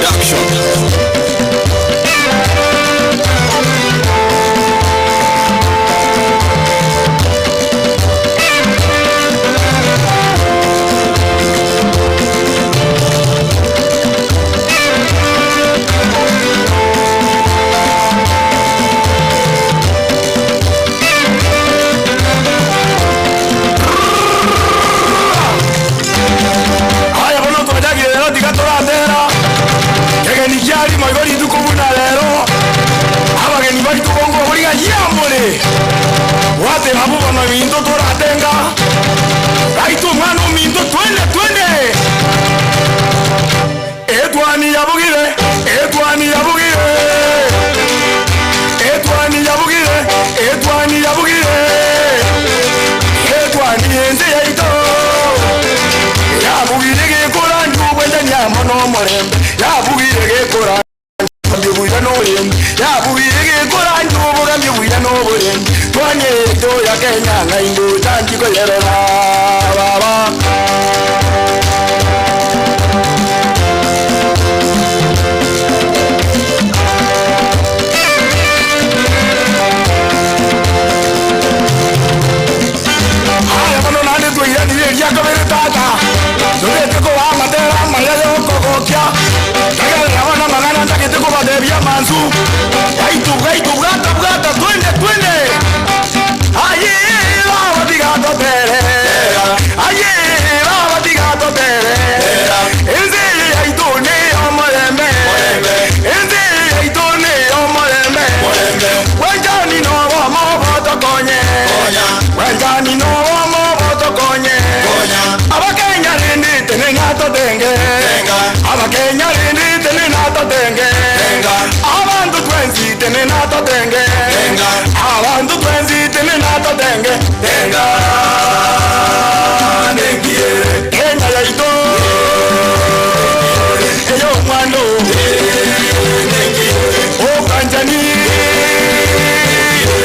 Production. Aya bono twachakire rero tiga toratera kegeni kia rimo igo rituko buna rero abageni baito bonkobori ng'a yamore gwateba abwo bono ebinto toratenga raito omwana ominto twende twende etwani yabugire etwani yabugire etwani yabugire etwani yabugire etwani ense yaito yabugire gekora njubwendania mono omorembe yabugire gekora mbibuya n'oburembe yabugire gekora njubuga mbibuya n'oburembe twanyeto ya Kenya ng'aindu tanchikoyerera baba. Aya bono naende twairanire eria kabere tata tobete koba amatera amaya yokogokia tagerera bono amang'ana ntagete kobatebia amansu gaitu gaitu bwata bwata twende twende aye baba tiga totere aye baba tiga totere ense yaito ne omorembe ense yaito ne omorembe wenjani nobo mobotokonye wenjani nobo mobotokonye abakenya rende tene natotenge abakenya rende tene natotenge abantu twensi tene natotenge abantu twensi tene natotenge tenga Kenya yaito eyo omwando okanjani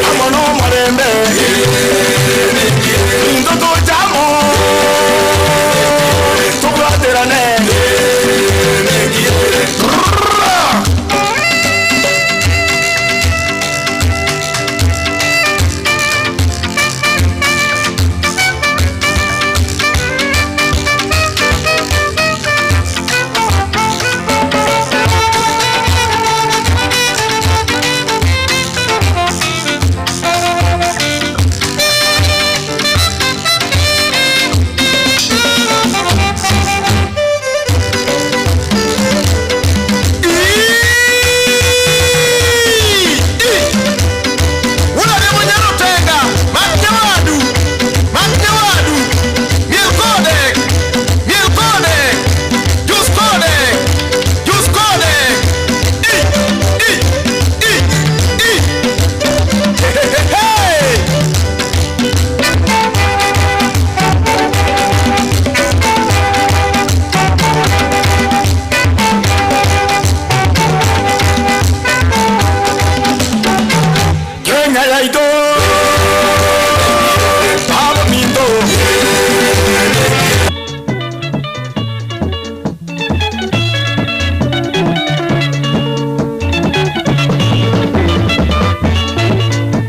amo nomorembe into tochamo tobwaterane. Kenya yaito baba minto.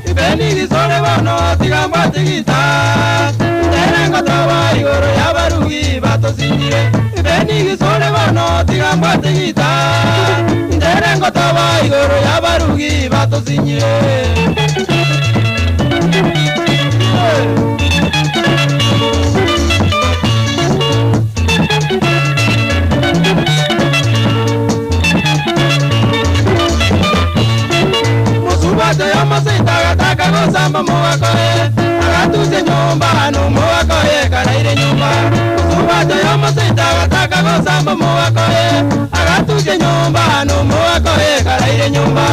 Ibenigisore bono tigambwa tigita Nderengotoba igoro y'abarugi batosinyire Ibenigisore bono tigambwa tigita Nderengotoba igoro y'abarugi batosinyire. Musubate yomusita agataka gosamba mugakoe agatuse nyumba numugakoe karaire nyumba. Musubate yomusita agataka gosamba mugakoe agatuse nyumba numugakoe karaire nyumba.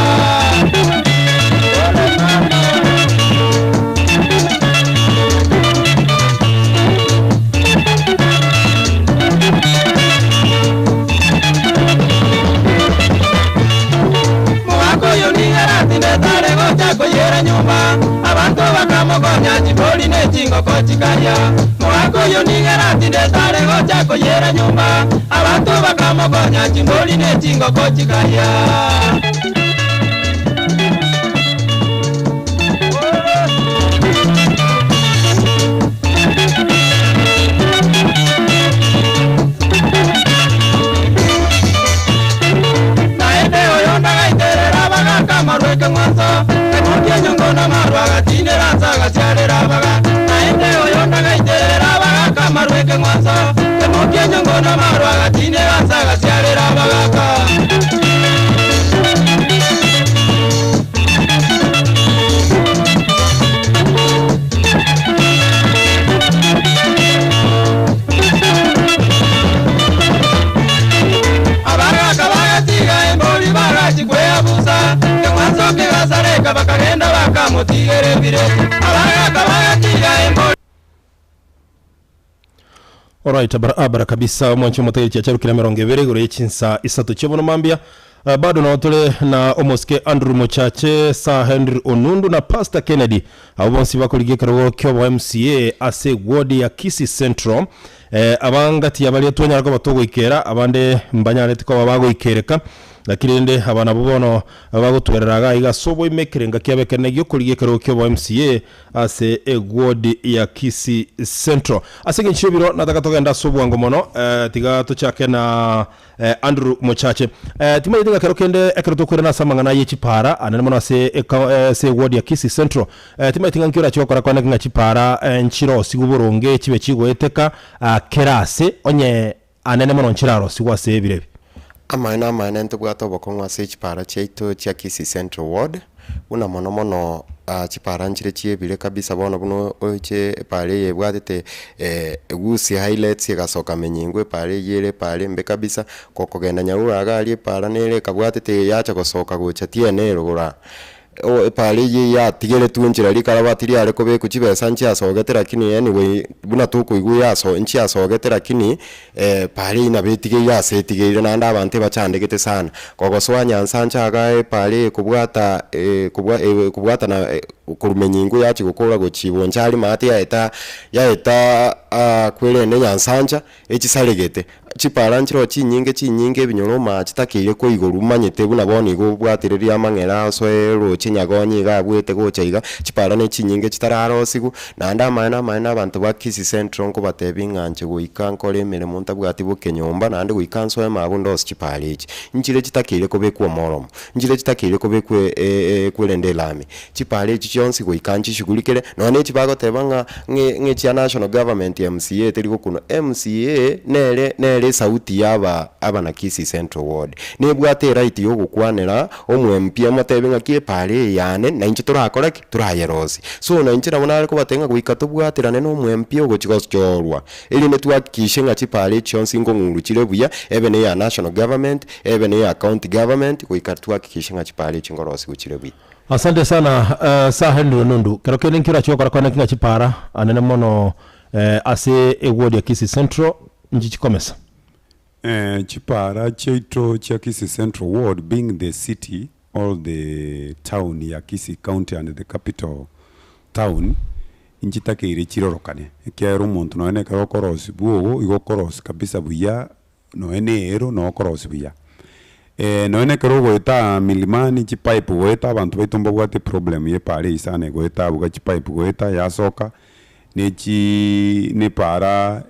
Mugako oyo nigaratindetare gocha koyera nyumba abantu bakamokonya chibori ne chingoko chikaria. Mugako oyio nigo aratindete are gocha koyiera nyomba, abanto bakamokonya chimbori ne chingoko chikayia. Naende oyonde agaiterera abagaaka amarwa ekeng'wanso, akaimokia enyongo na amarwa, agatinera anse agasiarera abaga. Naende oyonde agaiterera abagaaka amarwa ekeng'wanso, akaimokia enyongo na amarwa, agatinera anse agasiarera abagaaka. Abagaaka bagatiga embori bagachia kweabusa, ekeng'wanso kegasareka, bakagenda bakamotigera ebire. Abagaaka bagatiga embori. Alright, barabara kabisa omwanchi omotegerechi chiacharukire 20 igoro ye chinsa isato chia bono mambia. Bado nao tore na omosike Andrew Mochache, Sir Henry Onundu na Pastor Kennedy abo bonsi bakorigia ekerogo kiobo MCA ase ward ya Kisii Central. Abangati abaria twanyara koba togoikera abande mbanyareti koba bagoikereka lakini rende aba nabwo bono bagotwerera iga iga ase oboime ekerenga kiabo ekenene giokorigia ekerogo kiobo MCA ase eward ya Kisii Central. Ase engencho y'ebiro nataka togende ase obwango mono, tiga tochake na Andrew Mochache. Timanyeti ng'a kero kende ekero tokoirana ase amang'ana ye chipara, anene mono ase ase eward ya Kisii Central, timanyeti ng'a nki orache gokora kwane ng'a chipara nchirosigwe boronge chibe chigoeteka kera ase, onye anene mono nchirarosigwe ase ebiro ebi. Amaene amaene ntobwate obokong'u ase chipara chiaito chia Kisii Central Ward, buna mono mono chipara nchire chiebire kabisa bono buna oche epara eye ebwatete Gusii Highlights egasoka Menyingo epara eyio ere epara embe kabisa, gokogenda Nyahururu iga aria epara nere ekabwatete yacha gosoka gocha TNA rogoro aa. Epara eyio yatigeretwe nchera rikaraba tiriare kobekwa chibesa nchiasogete lakini anyway buna tokoigwa yaso nchiasogete lakini epara eyio nabo etigeire ase etigeire naende abanto ebachandegete sana. Kogosoa Nyansancha igaa epara eye ekobwata ekobwa ekobwatana korwa Menyingo yachia gokora gochia Bonchari maate yaeta yaeta kwerende Nyansancha. Echisaregete. Chipara nchiroo chinyinge chinyinge ebinyoro omaa chitakeire koigorwa omanyete buna bono igo obwatireria amang'era osoe roche nyagonye iga abwete gocha iga, chipara ne chinyinge chitararosigwa, naende amaene amaene abanto ba Kisii Central nkobatebia ng'a inche goika nkore emeremo ntabwati boke nyomba naende goika nsoe mabu ndosie chipara echi. Nchire chitakeire kobekwa omoromo, nchire chitakeire kobekwa kwerende elami. Chipara echi chionsi goika nchishugulikere, nonya na echi bagoteba ng'a ng'e ng'e chia national government MCA teri gokunwa. MCA nere nere esauti ya aba abana Kisii Central Ward. Nebwate eright ya ogokwanera omo MP amotebie ng'aki epara eye yane na inche torakore ki? Torayerosie. So na inche nabo nare kobatebia ng'a goika tobwaterane na omo MP ogochi gochorwa, erinde twahakikishe ng'a chipara echi chionsi nkong'uru chire buya, ebe na eya national government, ebe na eya county government, goika twahakikishe ng'a chipara echi nkorosigwa chire buya. Asante sana Sir Henry Onundu. Kero kende nki orachie gokora kwane ng'a chipara anene mono ase eward ya Kisii Central nchi chikomesa? Chipara chiaito chia Kisii Central ward being the city or the town ya Kisii county and the capital town nchitakeire chirorokane ekiagera omonto nonye na ekero okorosia bwogo igo okorosia kabisa buya Nonya na eero noo okorosia buya. Nonya na ekero ogoeta milimani chipipe goeta abanto baito mbabwate eproblem ya epaara eyio sana egoeta abwo iga chipipe goeta yasoka, ne chii na epaara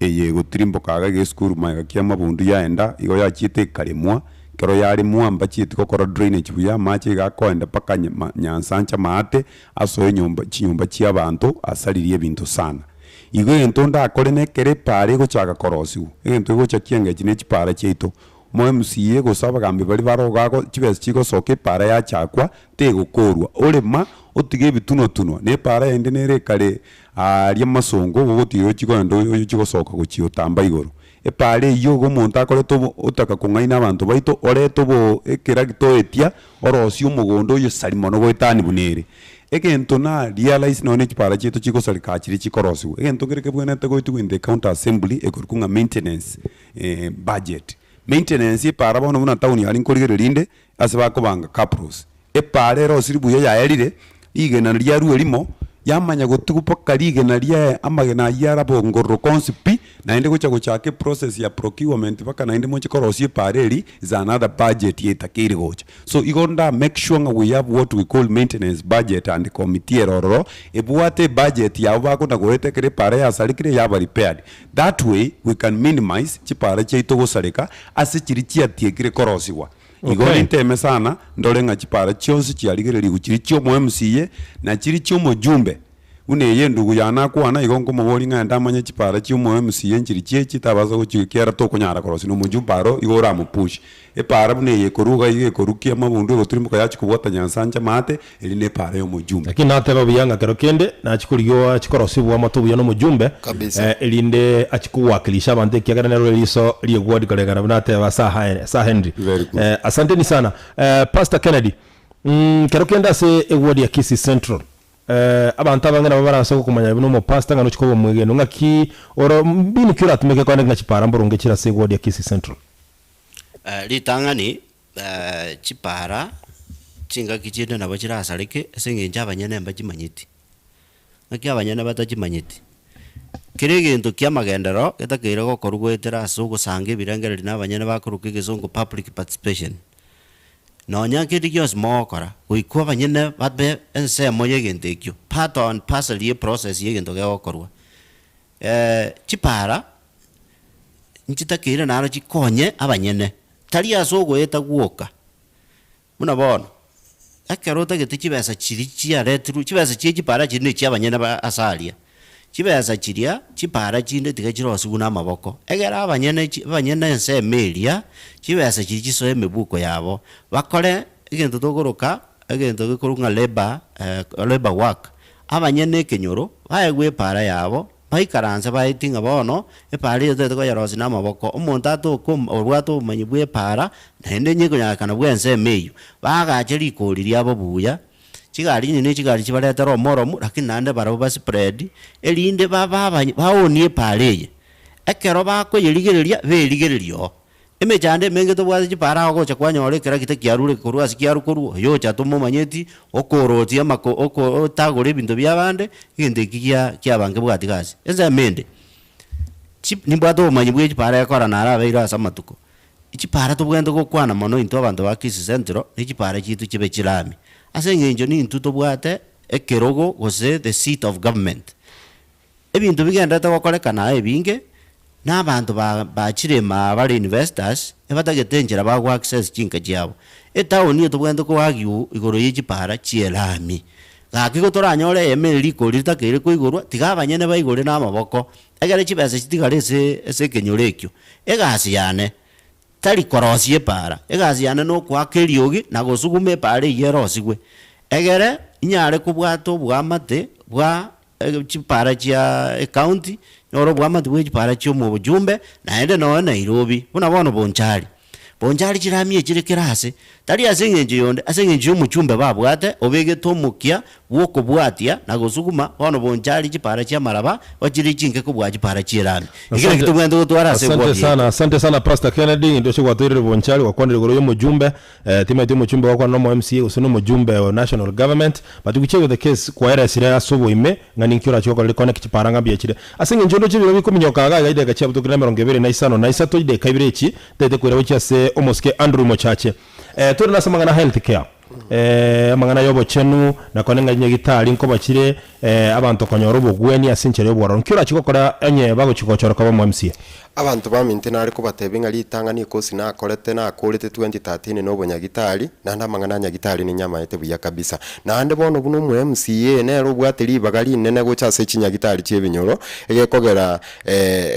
eye egotirimboka iga iga esukuru magega kia amabundu yaenda, igo yachiete ekaremwa, ekero yaremwa mbachieti gokora drainage buya amache iga akoenda mpaka nya nyansancha maate, asoe enyomba chinyomba chia abanto asaririe ebinto sana. Igo egento ndakore nekere epaara egochaka korosigwa, egento kegocha kiengechi ne chipaara chiaito, omo MCA gose abagambi baria bare iga ago chibesa chigosoka epaara yachakwa, tegokorwa, orema otige ebitunwa tunwa, na epaara ende nere ekare aaria masongo ogotiga ochie kogenda oyochie gosoka gochia otamba igoro. Epaara eyio iga omonto akorete obo otaka kong'aina abanto baito, orete obo ekeragita oetia, orosie omogondo oyosari mono goetania buna ere. Egento na realize nonya ne chipara chiaito chigosareka chiria chikorosigwa, egento nkere kebwenerete goetigwa in the county assembly ekorokwa ng'a maintenance budget. Maintenance epara bono buna town aria nkorigereria rinde, ase bakobanga cabros, epara erosiri buya yaerire, rigena riarwa erimo. Yamanya gotigwa mpaka rigena riaye amagena ayio arabongororoka onsi pi, naende gocha gochaka eprocess ya procurement mpaka naende moche korosia epaara eria is another budget etakeire gocha. So igo nda make sure ng'a we have what we call maintenance budget and committee ere ororo, ebwate ebudget yabo bakona goeta ekero epaara yasarekire yaba repaired. That way we can minimize chipaara chiaito gosareka ase chiria chiatiekire korosigwa. Igo Okay. ninteme sana ndore ng'a chipaara chionsi chiarigererigwe chiria chia omo MCA na chiria chia omojumbe. Buna eye endugu yane akwana igo nkomoboria ng'a ndamanye chipaara chia omo MCA nchiri chiachi tabasa gochi ekiagera tokonyara korosia na omojumbe aro igo oramopush. Epaara buna eye ekorwa iga iga ekorukia amabundu egotirimboka yachia kobwata Nyansancha maate, eria ne epaara ya omojumbe. Lakini nateba buya ng'a kero kende nachia korigia achie korosibwa amato buya nomojumbe Kabisa. eh, erinde achie kowakilisha abanto ekiagera nero eriso ri'egwadi koregana buna ateba Sir Hae- Sir Henry. Very good. Eh, asanteni sana. Eh, Pastor Kennedy, mm, kero kende ase eward ya Kisii Central eh, abanto abange nabo barase gokomanya buna omopastor ng'a nochia koba omwegenu ng'aki oro mbinu ki oratumeke kwane ng'a chipara mboronge chire ase eward ya Kisii Central? Ritang'ani, chipara chingaki chinde nabo chirasareke ase eng'encho abanyene mbachimanyeti. Naki abanyene batachimanyeti? Kera egento kia amagenderero getakeire gokorwa goetera ase ogosanga ebirengererio na abanyene bakoruka egesongo public participation. Nonya kende gionsi mogokora, goika abanyene babe ensemo ya egento ekio, part and parcel ye process ya egento gegokorwa. Chipara nchitakeire naro chikonye abanyene, tari ase ogoeta gwoka. Buna bono, ekero otagete chibesa chiria chiaretirwe, chibesa chia chipara chiria ne chia abanyene ba ase aria, chibesa chiria, chipara chinde tiga chirosigwe na amaboko, egere abanyene chi abanyene ensemo eria, chibesa chiria chisoe emebuko yabo, bakore egento tokoroka, egento gekorwa ng'a labour labour work, abanyene ekenyoro, baegwe epara yabo. Baikaranse baetie ng'a bono epaara eye toete koyerosia namaboko, omonto atoke obwate obomanyi bw'epaara, naende onye ekonyarekana bw'ensemo eyio, baagache rikori riabo buya, chigari onye ne chigari chibaretere omoromu, lakini naende barabwo baspread, erinde babe abany baoonie epaara eye. Ekero bakoyerigereria, berigererie oo. Emechando emenge tobwate chipara agocha kwanyora ekerakita kiarure korwa ase kiarwa korwa, oyo ocha tomomanyeti, okorotia amako oko otagore ebinto biabande, egento eki gia kiaba nkebwati gasi. Ensemo ende, chi nimbwate obomanyi bwe chipara ekora narabeire ase amatuko, chipara tobwenerete gokwana mono intwe abanto ba Kisii Central, ne chipara chiaito chibe chilami. Ase eng'encho nintwe tobwate ekerogo gose the seat of government. Ebinto bigendererete gokorekana aa ebinge, na abanto ba bachire imaa bare investors, ebatagete enchera bago access chinka chiabo. Etown eye tobwenerete ko argue igoro ye chipara chi'elami. Gaki igo toranyore eyemo ere rikori ritakeire koigorwa, tiga abanyene baigore na amaboko, egere chibesa chitigare ase ase ekenyoro ekio. Egasi yane, Tari korosia epaara, egasi yane nokoaka eriogi na gosuguma epaara eyio erosigwe, egere inyare kobwata oboamate bwa chipaara chia ecounty, nyore oboamate bwe chipaara chia omojumbe, naende nonya Nairobi, buna bono Bonchari. Bonchari chiramie chire kera ase, tari ase eng'encho yonde, ase eng'encho ya omochumbe babwate, obegete omokia bw'okobwatia na gosuguma, bono Bonchari chipaara chi'amaraba, gochire chinke kobua chipaara chi'erami. Eki naki Asante, tobwenerete gotwara ase asante egwoti yaito. sana, asante sana Pastor Kennedy, intwe ase gwatoirire Bonchari gwakwanire igoro y'omojumbe, eh, timaeti omochumbe gwakwana nomo MCA gose nomojumbe o national government, but whichever the case kwaeresire ase oboime ng'a ninki orache gokora rikone ki chipara ng'a mbuya chire. Ase eng'encho onde chibiro bikominyoka iga iga chidakika chiabutokire na emerongo ebere na isano na isato chidakika ibere echi, ntaete koira gochia ase omosike Andrew Mochache. Eh, tore nase amang'ana a health care. Amang'ana y'obochenu, na kone ng'a chinyagitari nkoba chire abanto konyora obogwenia ase enchera y'obwororo. Nki orachie gokora onye bagochia gochora koba omo MCA? Abanto baminto nare kobatebia ng'a ritang'ani ekosi nakorete nakorete 2013 na obonyagitari, naende amang'ana a nyagitari ninyamaete buya kabisa. Naende bono buna omo MCA nere obwate ribaga rinene gocha ase chinyagitari chi'ebinyoro, egekogera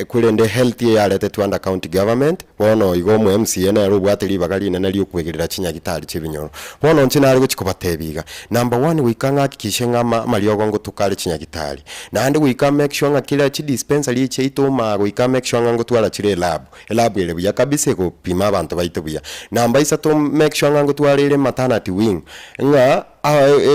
korende health eyaretetwe under county government, Bono igo omo MCA nere obwate ribaga rinene ri'okwegerera chinyagitari chi'ebinyoro. Bono inche nare gochia kobatebia iga, number one goika ng'akikishe ng'a ama amariogo ngotuka are chinyagitari. Naende goika make sure ng'a kera chidispensary echi chiaito maa goika make sure ng'a ngotwara chire elab, elab ere buya kabisa egopima abanto baito buya. Namba isato make sure ng'a ngotwara ere maternity wing, ng'a.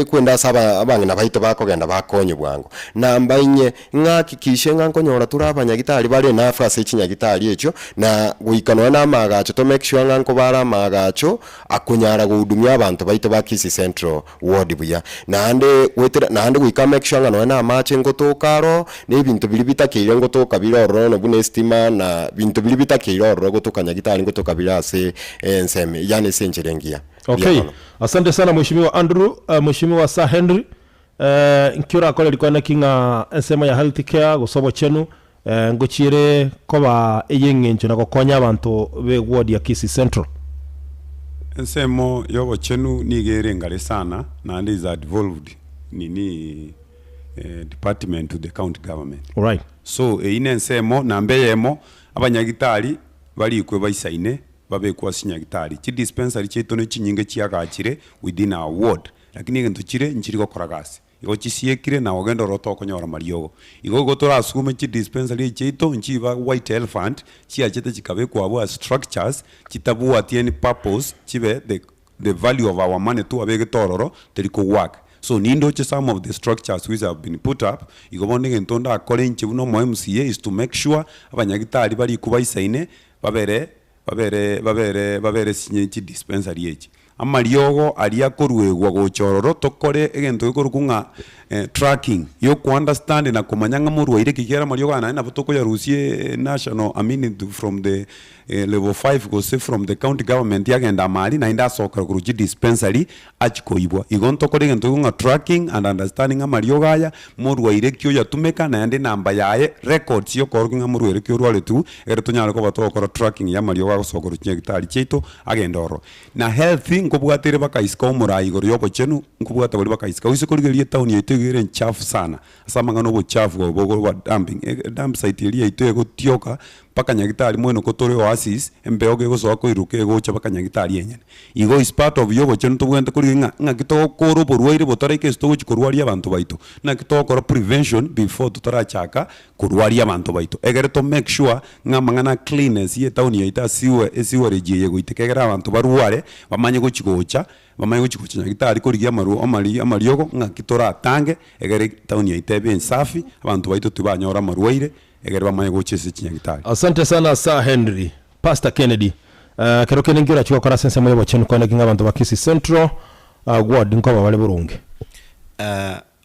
ekwenda ase aba abang'ina baito bakogenda bakonywe bwango. Namba inye, ng'akikishe ng'a nkonyora tore abanyagitari bare enough ase chinyagitari echio, na goika nonya na amaagacho to make sure ng'a nkobare amaagacho akonyara gohudumia abanto baito ba Kisii Central Ward buya. Naende goetera naende goika make sure ng'a nonya na amache ngotoka aro, na ebinto biria bitakeire ngotoka bire ororo na buna estima na binto biria bitakeire ororo gotoka nyagitari ngotoka bire ase ensemo yaani ase enchera engiya. Mbuya Okay, mono. asante sana Mheshimiwa Andrew, Mheshimiwa Sir Henry, nki orakore rikwana ki ng'a ensemo ya health care gose obochenu ngochiere koba ey'eng'encho na gokonya abanto be ward ya Kisii Central? Ensemo y'obochenu nigo ere engare sana naende is a devolved nini department to the county government. Alright. So eyio nensemo namba eyemo, abanyagitari barikwe baisaine babekwe ase chinyagitari. Chidispensary chiaito ne chinyinge chiagachire within our ward, lakini egento chire nchiri gokora gasi. Igo chisiekire na ogenda ororo tokonyora mariogo. Igo igo torasume chidispensary echi chiaito nchiba white elephant, chiachete chikabekwa abwo as structures, chitabwati any purpose, chibe the the value of our money twabegete ororo teri ko work. So nindoche some of the structures which have been put up, igo bono egento ndakore inche buna omo MCA is to make sure abanyagitari barikwa baisaine babere babere babere babere sinye chidispensary echi. Amariogo aria akoruegwa gocha ororo tokore egento gekorokwa ng'a tracking, ya oko understand na komanya ng'a morwaire ki ekiagera amariogo aya naende nabo tokoyarusia national I mean from the level five gose from the county government agende amari naende asokere korwa chidispensary achie koibwa. Igo ntokore egento igo ng'a tracking and understanding amariogo aya, morwaire ki oyatumeka naende enamba yaye, records yokoorokia ng'a morwaire ki orwaretigwe, ekero tonyare koba togokora tracking ya amariogo agosoka korwa chinyagitari chiaito agende ororo. Na health nkobwata ere bakaisika omorai igoro yobochenu, nkobwata baria bakaisika. Oise korigereria etown yaito iga ere enchafu sana, ase amang'ana obochafu obo obo bwa dumping, dump site eria yaito egotioka mpaka nyagitari mwene oko tore oasis, embeo gegosoa koiruka egocha mpaka nyagitari enyene. Igo is part of yobochenu tobwenerete korigia ng'a ng'aki togokora oborwaire botaraika ase togochi korwaria abanto baito, naki togokora prevention before totarachaka korwaria abanto baito. Egere to make sure ng'a amang'ana a cleanness ye etown yaito ase esewerage eye egoiteka egere abanto barware bamanye gochi gocha, bamanye gochi gocha nyagitari korigia amaru amari amariogo ng'aki toratange egere etown yaito ebe ensafi, abanto baito tibanyora amarwaire egere bamanye gocha ase chinyagitari. Asante sana Sir Henry. Pastor Kennedy, Ekero kende nki orachie gokora ase ensemo y'obochenu kwane ki ng'a abanto ba Kisii Central ward nkoba bare boronge?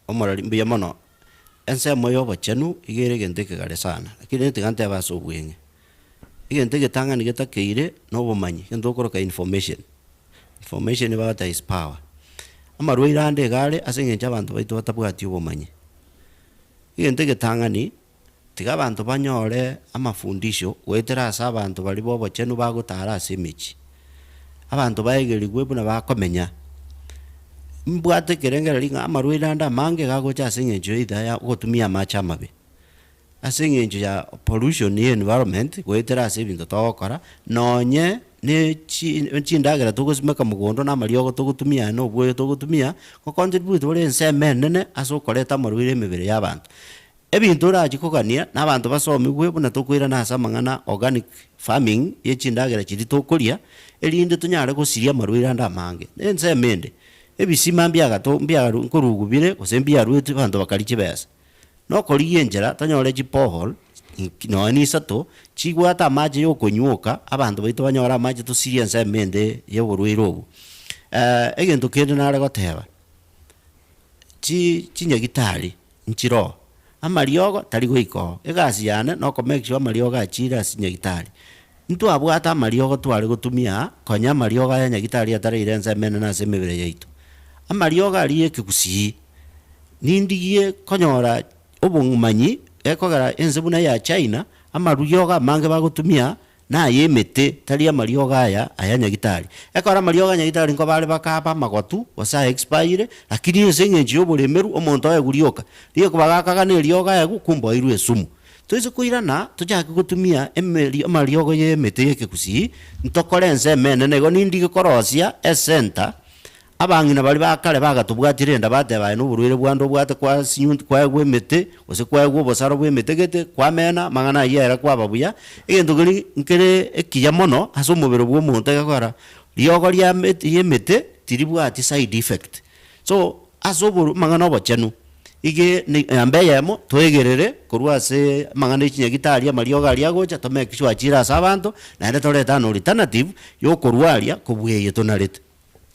Omorori, mbuya mono. Ensemo y'obochenu iga ere egento ekegare sana, lakini tiga ntebe ase obweng'e. Egento egetang'ani getakeire na obomanyi, egento tokoroka information, information bagoteba is power. Amarwaire ande iga are ase eng'encho abanto baito batabwati obomanyi. Egento egetang'ani, tiga abanto banyore amafundisho goetera ase abanto baria ba obochenu bagotara ase emechie. Abanto baegerigwe buna bakomenya, mbwate ekerengererio ng'a amarwaire ande amange iga agocha ase eng'encho either ya ogotumia amache amabe, ase eng'encho ya pollution ya environment goetera ase ebinto togokora, nonye ne chi chindagera togosimeka mogondo na amariogo togotumia aya na obwoyo togotumia, go contribute ore ensemo enene ase okoreta amarwaire emebere ya abanto. Ebinto orachie kogania na abanto basomigwe buna tokoirana ase amang'ana organic farming ye chindagera chiria tokoria, erinde tonyare gosiria amarwaire ande amange. Na ensemo ende, ebisima mbiagato mbiaru nkorugu bire gose mbiaruetwe abanto bakaria chibesa. Nokorigia enchera tonyore chiborehole nki nonya na isato, chibwate amache ya okonywa oka, abanto baito banyore amache tosirie ensemo ende ya oborwaire obwo. Egento kende nare goteba, chi chinyagitari nchiroo, amariogo tari goika oo, egasi yane noko make sure amariogo achire ase nyagitari. Ntwabwate amariogo tware gotumia aa, konya amariogo aya nyagitari ataraira ensemo enene ase emebere yaito. Amariogo aria ya ekegusii, nindigie konyora obong'umanyi gekogera ense buna ya China, amariogo amange bagotumia Naye emete, tari amariogo aya aya nyagitari. Ekero amariogo a nyagitari nkoba are bakaaba amagotu, gose a expire, lakini ase eng'encho ya oboremeru, omonto aegwe rioka. Rieko bagakagana eriogo aegwe, kumbe oirwe esumu. Toise koirana, tochake gotumia emeri amariogo ya emete ya ekegusii, ntokore ensemo enene igo nindige korosia esenta, Abang'ina baria ba kare bagatobwatire enda bateba, Aye noborwaire bwande obwate kwasinyunt kwaegwa emete, gose kwaegwa obosaro bw'emete gete, kwamena, amang'ana ayio aera kwaba buya. Egento keria nkere ekiya mono ase omobere bw'omonto egekogera riogo ria emete tiribwati side effect. So, ase oboru amang'ana obochenu, ige ne namba eyemo, toegerere korwa ase amang'ana ya chinyagitari amariogo aria agocha, to make sure achire ase abanto, naende torete an alternative ya okorwaria kobua eye tonarete.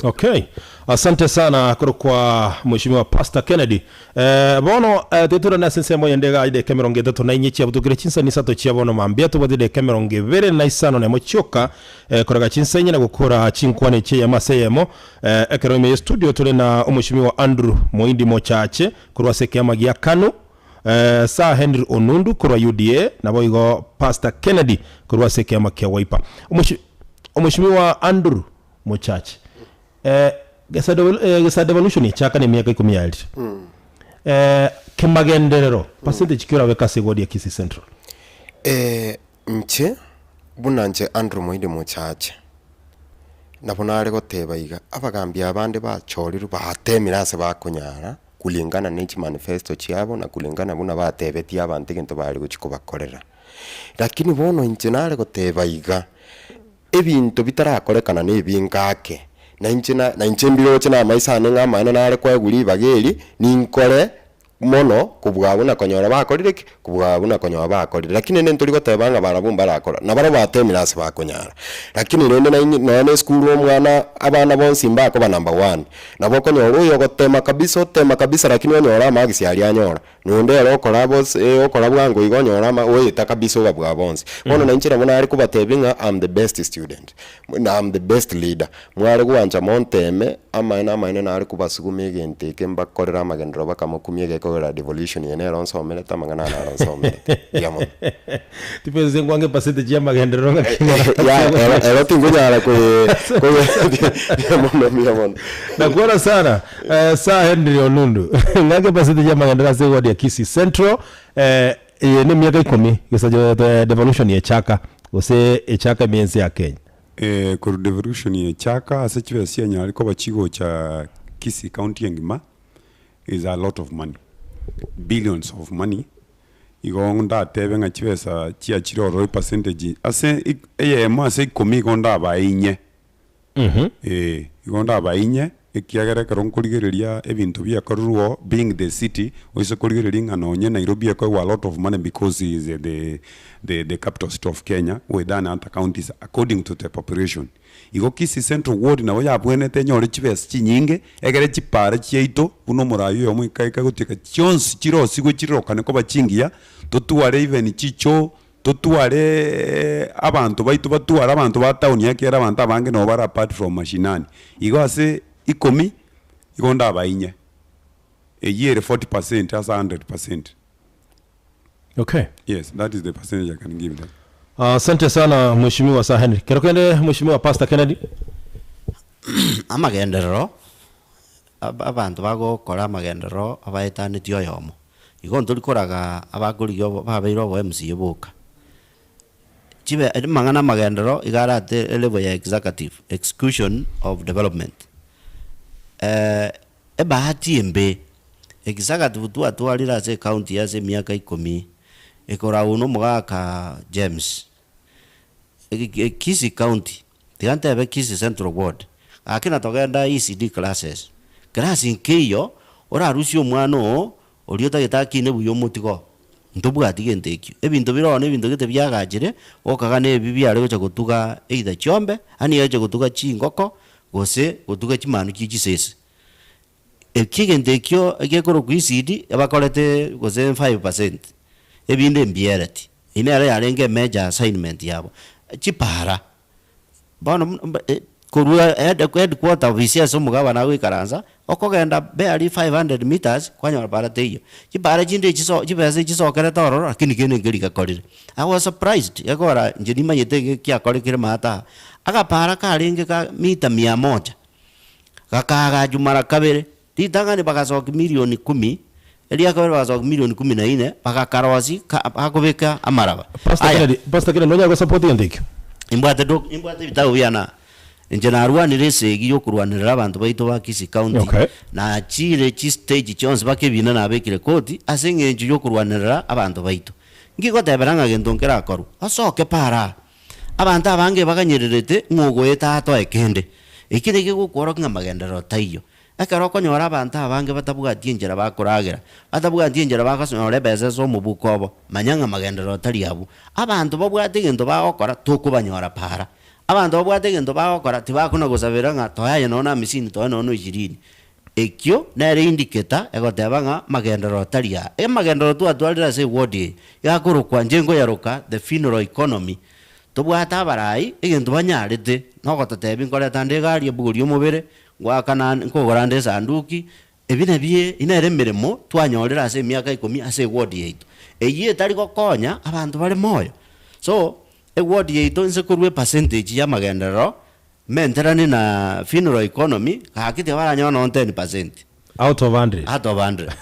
Okay, asante sana korokwa Mheshimiwa Pastor Kennedy. Eh, bono eh, titurane ase ensemo eyende iga edeka emerongo etato na inye chiabutukire chinsani isato chia bono mambia tobwate edeka emerongo ebere na isano na emo chioka eh, korega chinsa inye na gokora chinkwana echi eyemo ase eyemo eh, ekero ime ye studio tore na Omweshimiwa Andrew Moindi Mochache korwa ase ekeama gia KANU eh, Sir Henry Onundu korwa UDA naboigo Pastor Kennedy korwa ase ekeama kia Wiper. Omweshi- Omweshimiwa Andrew Mochache eh, gesa devol- eh, gesa devolution echaka na emiaka ikomi yaerire eh, kemagenderero percentage ki orabeke ase eward ya Kisii Central? Eh, inche, buna inche Andrew Moindi Mochache, nabo nare goteba iga, abagambi abande bachorirwe batemire ase bakonyara kulingana ne chimanifesto chiabo na kulingana buna batebetie abanto egento bare gochia kobakorera. Lakini bono inche nare goteba iga, Ebinto bitarakorekana nebinge ake, na inche na na inche mbiroche namaiso ane ng'a amaene nare koegwa ribaga eri, ninkore mono kobua buna konyora bakorire ki? Kobua buna konyora bakorire. Lakini rende ntori goteba ng'a barabwo mbarakora, nabarabwo batemire ase bakonyara. Lakini rende nainwe nonya na esukuru omwana abana bonsi mbakoba number one, nabo okonyora oyo ogotema kabisa otema kabisa lakini onyore amarks aria anyora. Nonde ere okora bos okora bwango iga onyore ama oeta kabisa obabua bonsi. Bono nainche nabo nare kobatebia ng'a am the best student, na am the best leader. Mware gwancha monteme, amaene amaene nare kobasuguma egento eke mbakorere amagenderero bakamokumia egekogera devolution eye nero nsomerete amang'ana aya naro nsomerete. Mbuya mono. Tipense nkwange percentage ya amagenderero ng'aki ng'ora Ya, ero ero tinkonyara koye koye mbuya mono mbuya mono. Nakuona sana eh, Sir Henry Onundu ng'ake percentage y'amagenderero ase eward ya Kisii Central eh, eye ne emiaka ikomi gesa devolution echaka gose echaka ime ense ya Kenya. Eh, korwa devolution echaka ase chibesa chianyare koba chigocha Kisii county engima is a lot of money, billions of money, igo ndatebe ng'a chibesa chiachire ororo epercentage ase eyemo ase ikomi igo ndabae inye. Ee, igo ndabainye, ekiagera ekero nkorigereria ebinto biakorerwe oo, being the city, oise korigereria ng'a nonye Nairobi ekoegwa a lot of money because is the the the capital city of Kenya with than other counties according to the population. Igo Kisii Central Ward nabo yabwenerete enyore chibesa chinyinge, egere chipara chiaito buna omoraia oyomo ekaika gotieka chionsi chirosigwe chirorokane koba chingiya, totware even chichoo. Totware abanto baito batware abanto ba town ekiagera abanto abange nabo bare apart from mashinani. Igo ase ikomi, igo ndabainye, eyio ere 40 percent ase 100 percent. Okay. Yes, that is the percentage I can give them. Asante sana Mheshimiwa Sir Henry. Kero kende Mheshimiwa Pastor Kennedy. Amagenderero, ab- abanto bagokora amagenderero abaetanetie oyomo. Igo ntori koraga abakorigia obo babeire obo MCA boka. Chibe amang'ana amagenderero iga arate elevel ya executive, execution of development. Ebahati embe, executive twatwarire ase ecounty ase emiaka ikomi, ekoragwa na omogaka James, Kisii county, tiga ntebe Kisii central ward, gaki natogenda ECD classes, class nkeiyo orarusie omwana oo oria otagete akine buya omotigo oo, ntobwati gento ekio. Ebinto bire oo na ebinto gete biagachire, okaga na ebi biare gocha gotuga either chiombe, yaani egocha gotuga chingoko, gose gotuga chimanu chie chisese. Ekio egento ekio egekorokwa ECD ebakorete gose 5%, ebinde mbiereti. Eyio nero yarenge emajor assignment yabo. Chipara, bono buna mba korwa head headquarter ofisi ase omogabana agoikaransa, okogenda barely 500 metres, kwanyora para teiyo. Chipara chinde echiso chibesa echisokerete ororo lakini kende nkeri gekorire. I was surprised, gekogera inche nimanyete ege kiakorekire maate aa, agapara karenge ka mita mia moja. Gakaagachwa mara kabere, ritang'ani bagasokia milioni kumi, eria kabere bagasokia milioni kumi na ine, bagakarosia ka bakobeka amaraba. Pastor Aya, Kennedy, Pastor Kennedy nonyare gosupport egento ekio? Imbwate doc imbwate ebitabu biane aa. Inche narwanire esegi ya okorwanerera abanto baito ba Kisii County, Okay. nachire chistage chionsi mpaka ebina nabekire koti ase eng'encho ya okorwanerera abanto baito. Ngigotebera ng'a gento nkerakorwe, osoke para aa. Abanto abange baganyererete ng'a ogoeta atoe kende. Eki nakio gegokworokia ng'a magenderero taiyo. Ekero okonyora abanto abange batabwati enchera bakoragera, batabwati enchera bagosonyora ebesa ase omobuko obo, manya ng'a magenderero tari abwo. Abanto babwate egento bagokora, tokobanyora para. Abanto babwate egento bagokora, tibakona gosabera ng'a toe aye nonya na amisini, toe nonya na ishirini. Ekio nere indicator egoteba ng'a magenderero tari aa. Emagenderero twatwarire ase eward eye, yakorokwa inche nkoyaroka the funeral economy. Tobwate abarai, egento banyarete, nogototebia nkoreta nde egari ebogorie omobere, ngoakana nkogora nde esanduki, ebi nabie nere emeremo twanyorire ase emiaka ikomi ase eward yaito. Eyio etari gokonya abanto bare moyo. So, eward yaito inse korwa epercentage ya amagenderero, Menterani na funeral economy gaki tibaranyora nonya 10%. Out of 100. Out of 100.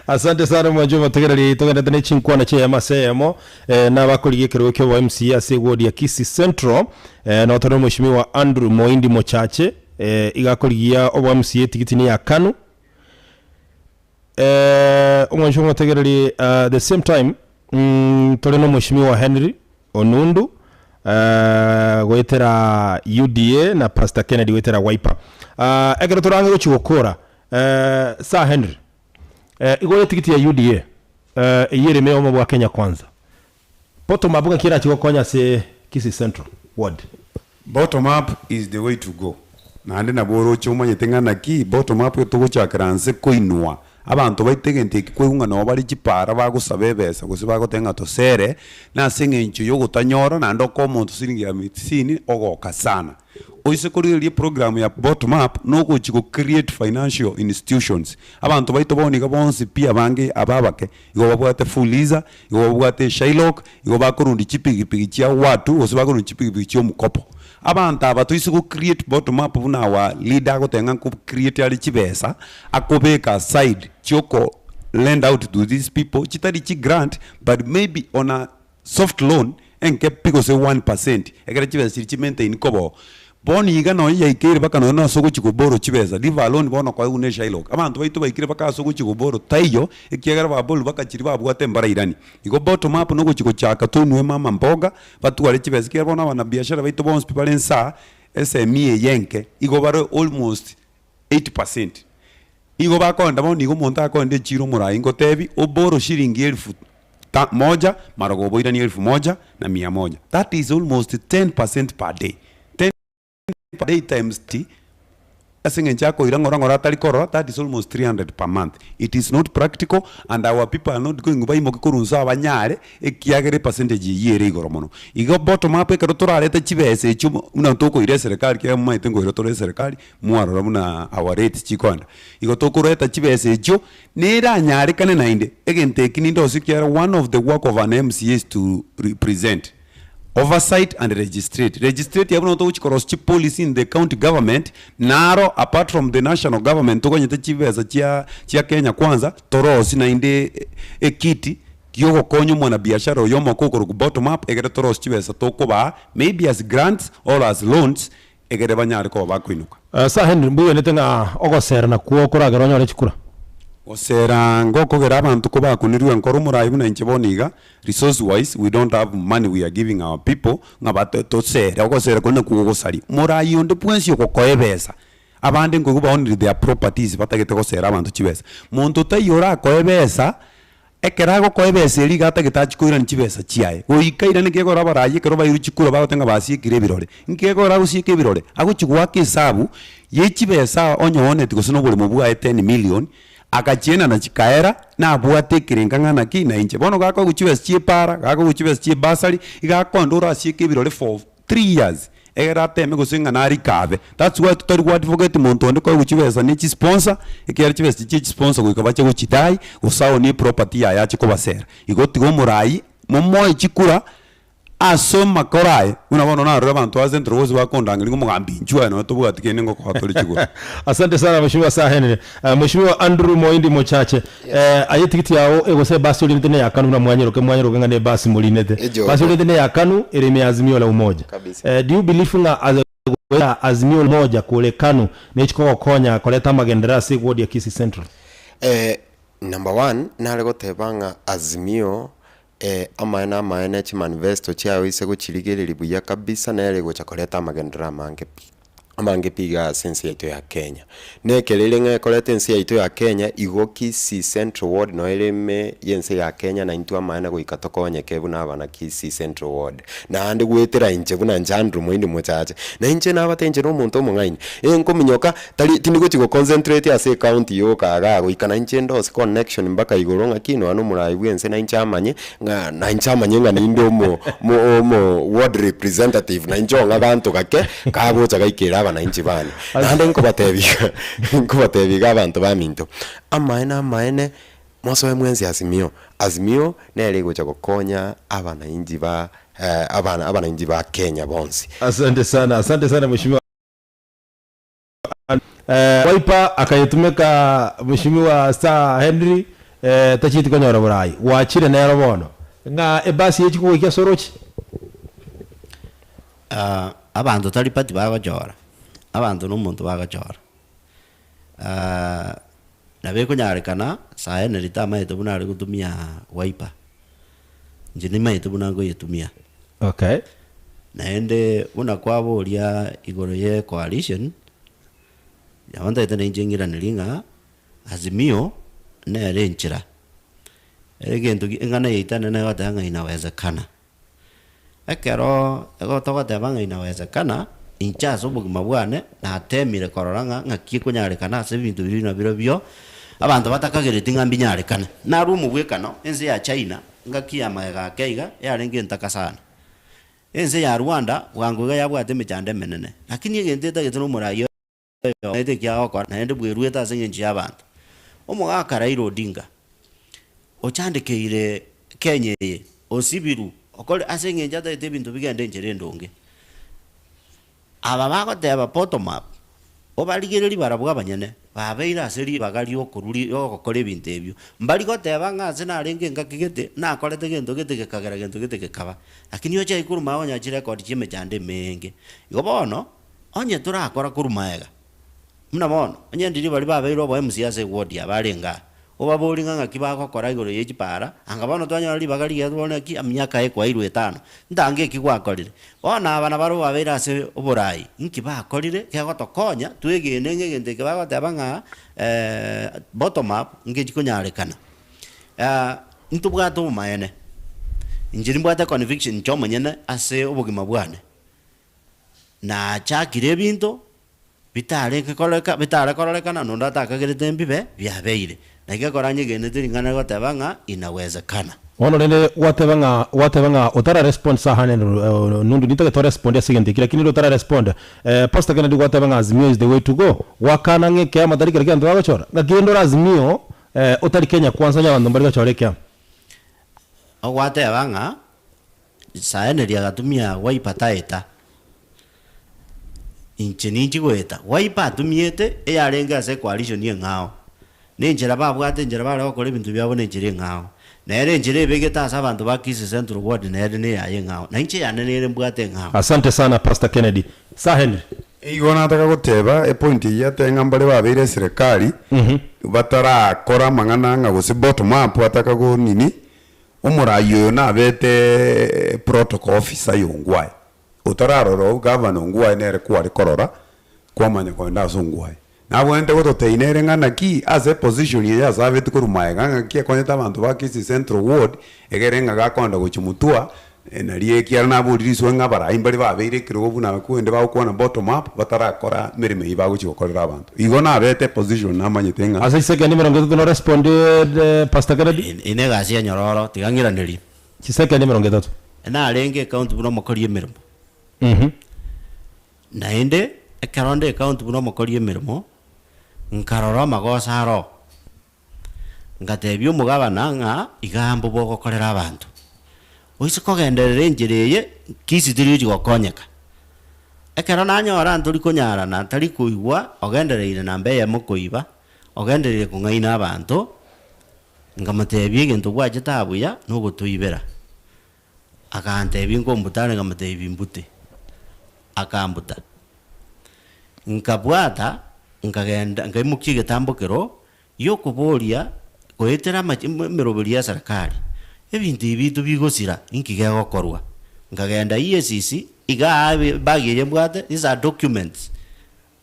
Asante sana mwanche omotegereri togendete ne chinkwana chi'eyemo ase eyemo eh, nabakorigia ekerogo kia obo MCA ase eward ya Kisii Central eh, notore na omweshimiwa Andrew Moindi Mochache eh, iga akorigia obo MCA tigiti ni ya KANU eh, omwanche omotegereri uh, the same time mm, tore na omweshimiwa Henry Onundu goetera UDA na Pastor Kennedy goetera Wiper. Ekero torange gochia gokora Sir Henry, igo ore etigiti ya UDA eyio ere ime yobomo bwa Kenya Kwanza. Bottom up ng'aki erachie gokonya ase Kisii Central ward? Bottom up is the way to go. Naende nabo oroche omanyete ng'a naki bottom up etogochakera nse koinwa abanto baito egento eki kwaigwa ng'a nabo bare chipara bagosaba ebesa gose bagoteba ng'a tosere, nase eng'encho ya ogotanyora naende okoa omonto siringi hamsini ogoka sana. Oise korigereria eprogram ya bottom up nogochi go create financial institutions. Abanto baito bono iga bonsi pi abange aba abake igo babwate fuliza, igo babwate shylock, igo bakorundia chipigipigi chia watu gose bakorundia chipigipigi chia omokopo. Abanto aba toise go create bottom up buna our leader agoteba ng'a nko create are chibesa, akobeka aside chioko lend out to these people, chitari chi grant but maybe on a soft loan enke pi gose 1%, ekere chibesa chiria chi maintain koba oo. Bono iga nonye yaikeire mpaka nonye ase ogochia go borrow chibesa, leave alone bono koegwa na eshylock. Abanto baito baikire mpaka ase ogochia go borrow taiyo, ekiagera baborwa mpaka chiria babwate mbarairani. Igo bottom up nogochia gochaka toinwe mama mboga, batware chibesa ekiagera bono abanabiashara baito bonsi pi bare nsaa, esemi eye enke, igo bare almost 80%. Igo bakoenda bono nigo omonto akoenda echiro omorai ngotebi oborrow shilingi elfu ta moja marogoba oiranie elfu moja na mia moja that is almost 10% per day. 10 per day times ti ase eng'encho akoira ng'ora ng'ora atari korora that is almost 300 per month. It is not practical and our people are not going baimoke korwa inse abanyare ekiagera epercentage eyio ere igoro mono. Igo bottom up ekero torarete chibesa echio buna tokoira eserekari ekiagera momanyete nkoira tore eserekari Mwarora buna our rates chikoenda. Igo tokoreta chibesa echio, neranyarekane naende, egento eki ninde ase ekiagera one of the work of an MCA is to represent, oversight and legislate. Legislate abwo nabo togochi korosia chipolicy in the county government, naro apart from the national government toganyete chibesa chia chia Kenya kwanza, torosie naende ekiti giogokonya omwanabiashara oyo omoke okorokwa bottom up, egere torosie chibesa tokobaa maybe as grants or as loans, egere banyare koba bakoinuka. Sir Henry, mbuyanete ng'a ogosera nakwo koragere onyore chikura? Gosera ngokogera abanto kobakunirwe enkoro omorai buna inche bono iga, resource wise we don't have money we are giving our people ng'a bate tosere, ogosera koria nakwo gogosaria. Morai onde bwensi ogokoa ebesa, abande nkoigwa ba owned their properties batagete gosera abanto chibesa. Monto taiyo orakoe ebesa. Ekero agokoa ebesa eria iga atagete achie koirania chibesa chiaye. Goika airane gekogera abarai ekero bairwe chikura bagote ng'a basiekire ebirore. Inki gekogera agosieka ebirore? Agochia goaka esabu ye chibesa onye ooneti gose na oboremo bwaye ten million, agachienana chikaera, nabwate ekerenga ng'a naki na inche. Bono gakoegwa chibesa chia epaara, gakoegwa chibesa chia ebasari, iga akoenda orasieke ebirore for 3 years, egere ateme gose ng'a narikabe. That's why totari go advocate monto onde koegwa chibesa ne chisponsor, ekiagera chibesa echi chia chisponsor goika bache gochidai, gose aonie eproperty yaye ache kobasera. Igo tiga omorai, momoe chikura ase amakoro aye, buna bono narore abanto ba Central bonsi bakondangeria ng'a omogambi inchuo aye nonye tobwati kende ngokoa tore chikura. Asante sana Mheshimiwa Sir Henry. Mheshimiwa Andrew Moindi Mochache, aye etigiti yao egose ebasi orinete ne ya Kanu buna mwanyeroke mwanyeroke ng'a ne ebasi morinete. Ejogo. Basi orinete ne ya Kanu ere ime ya Azimio la Umoja. Kabisa. Do you believe ng'a as goeta Azimio la Umoja kore Kanu nechi kogokonya koreta amagenderero ase eward ya Kisii Central? Number one, nare goteba ng'a Azimio amaene amaene chimanifesto chiaye oise gochirigereria buya kabisa nere egocha koreta amagenderero amange pi. Amange pi iga ase ense yaito ya Kenya. Na ekero ere ng'a ekoreta ense yaito ya Kenya, igo Kisii Central Ward noyo ere ime ya ense ya Kenya na intwe amaene goika tokonyeke buna abana Kisii Central Ward. Naende goetera inche buna inche Andrew Moindi Mochache, na inche nabate inche na omonto omong'aini, eh nkominyoka tari tindi gochi go concentrate ase ecounty yoka igaa goika nainche ndose connection mpaka igoro ng'aki nonya na omorai bwa ense nainche amanye ng'a nainche amanye ng'a ninde omo omo omo ward representative nainche ong'a ganto gake kagocha gaikere abananchi bane. Naende nkobatebia iga nkobatebia iga abanto baminto, amaene amaene mosoe mwensi Azimio, Azimio nere egocha gokonya abananchi ba abana abananchi ba Kenya bonsi. Asante sana, asante sana mheshimiwa. Wiper akayetumeka mheshimiwa Sir Henry tachieti konyora borai. Gwachire nero bono ng'a ebasi echi kogoikia ase oroche. Abanto tari party bagochora, abanto na omonto bagochora. Nabo ekonyarekana Sir Henry tamaete buna are gotumia wiper, inche nimaete buna nkoyetumia. Okay. Naende buna kwaboria igoro ye coalition, nabo ntagete nainche ng'iranerie ng'a Azimio nere enchera. Egento eng'ana yaito enene egoteba ng'a inawezekana. Ekero igo togoteba ng'a inawezekana, inche ase obogima bwane natemire korora ng'a ng'aki ekonyarekana ase ebinto biria nabirobio, abanto batakagereti ng'a mbinyarekane. Narwo omogwekano, ense ya China, ngaki ya magega ake iga, yarenge entaka sana. Ense ya Rwanda, bwango iga yabwate emechando emenene, lakini egento etagete na omoraia oyomo naete eki agokora, naende bweruete ase eng'encho y'abanto. Omogaka Raila Odinga, ochandekeire Kenya eye, osibiru, okore ase eng'encho atagete ebinto bigende enchera endonge. Aba bagoteba bottom up, obarigererie barabwo abanyene, babeire ase ribaga riokorwa riogokora ebinto ebio. Mbari goteba ng'a ase narenge engaki gete, nakorete gento gete gekagera gento gete gekaba. Lakini oche aye korwa magega onye chirecord chi'emechando emenge. Igo bono, onye torakora korwa magega, buna bono, onye ndiria baria babeire obo MC ase eward aba arenge aa, Obaborie ng'a ng'aki bagokora igoro ye chipara, anga bono twanyora ribaga rigiya tobone ng'aki emiaka ekwairwe etano, ntange eki gwakorire. Bono aba nabarabwo babeire ase oborai, inki bakorire kegotokonya twegene ng'a egento eke bagoteba ng'a bottom up ngechi konyarekana. Ntobwate obomaene, inche nimbwate econviction inche omonyene ase obogima bwane, nachakire ebinto. Bitarenge kororeka, bitare kororekana, na onde atakagerete mbibe, biabeire. Naki ekero anyegenete ring'ana rigoteba ng'a inawezekana. Bono rende gwateba ng'a gwateba ng'a otara respond saha nende nondu nintagete oresponde ase egento eki lakini rende otara respond Pastor Kennedy gwateba ng'a Azimio is the way to go gwakana ng'a ekeama tari kera kegento bagochora ng'aki rende ore Azimio otari Kenya kwanza onye abanto mbari gochora ekeama. Ogwateba ng'a Saeneri agatumia Wiper taeta. Inche ninchi goeta. Wiper atumiete eyarenge ase ecoalition eng'ao. Na enchera babwate enchera bare gokora ebinto biabo na enchera eng'ao. Nere enchera ebegete ase abanto ba Kisii Central Ward nere neyaye eng'ao. Na inche eyane nere mbwate eng'ao. Asante sana Pastor Kennedy. Sir Henry. Igo nataka goteba epoint eyio ate ng'a mbare babeire eserekari batarakora amang'ana ng'a gose bottom up ataka go nini, omorai oyo nabete protocol officer ya Ongwae. Otararora ogavana Ongwae nere kware korora, kwamanya kogenda ase Ongwae. Nabwenerete gototebia nere ng'a naki ase eposition eye asabeti korwa magega ng'aki akonyete abanto ba Kisii Central Ward, egere ng'a gakoenda gochia motwe, nari ekiagera naborie riswali ng'a abarai mbare babeire ekerogo buna kwende bagokwana bottom up, batarakora emeremo eyio bagochia gokorera abanto. Igo nabete eposition namanyete ng'a. Ase chisekendi emerongo etato no respond Pastor Kennedy. Eye negasi enyororo, tiga ng'iranerie. Chisekendi emerongo etato. Narenge ecounty buna omokori emeremo. Naende ekero nde ecounty buna omokori emeremo, nkarora amagoso aroo, ngatebia omogabana ng'a igaa mbobe ogokorera abanto. Oise kogenderera enchera eye, Kisii teri gochia gokonyeka. Ekero nanyora ntori konyarana ntari koigwa, ogendereire namba eyemo koiba, ogendereire kong'aina abanto, Nkamotebia egento gwachete aa buya nogotoibera. Akantebia nkombutare nkamotebia mbute. Akambuta. Nkabwata nkagenda nkaimokia egetambokero giokoboria goetera amache emeroberi ya serikali, ebinto ebi binto bigosira inki gegokorwa. Nkagenda EACC, igaa ebag eye mbwate, these are documents.